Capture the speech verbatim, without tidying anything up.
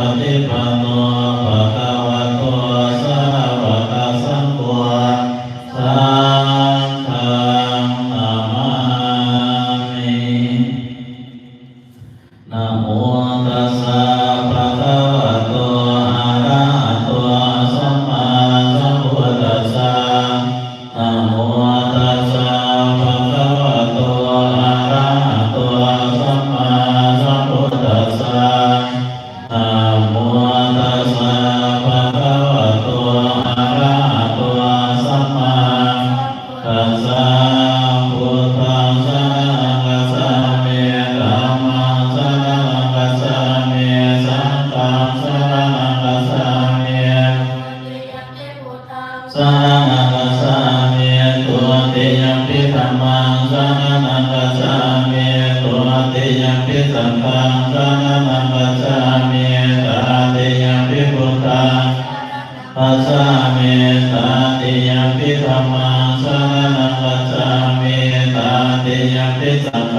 Supaṭipanno bhagavato sāvakasaṅgho, saṅghaṃ namāmi. Namo tassa bhagavato arahato sammāsambuddhassa. Namo tassa bhagavato arahato sammāsambuddhassa. Namo tassa bhagavato arahato sammāsambuddhassa. Buddhaṃ saraṇaṃ gacchāmi. Dhammaṃ saraṇaṃ gacchāmi. Saṅghaṃ saraṇaṃ gacchāmi. Saraṇaṃ gacchāmi. Dutiyampi dhammaṃ saraṇaṃ gacchāmi. Dutiyampi saṅghaṃ saraṇaṃ gacchāmi. Tatiyampi buddhaṃ gacchāmi. Tatiyampi dhammaṃ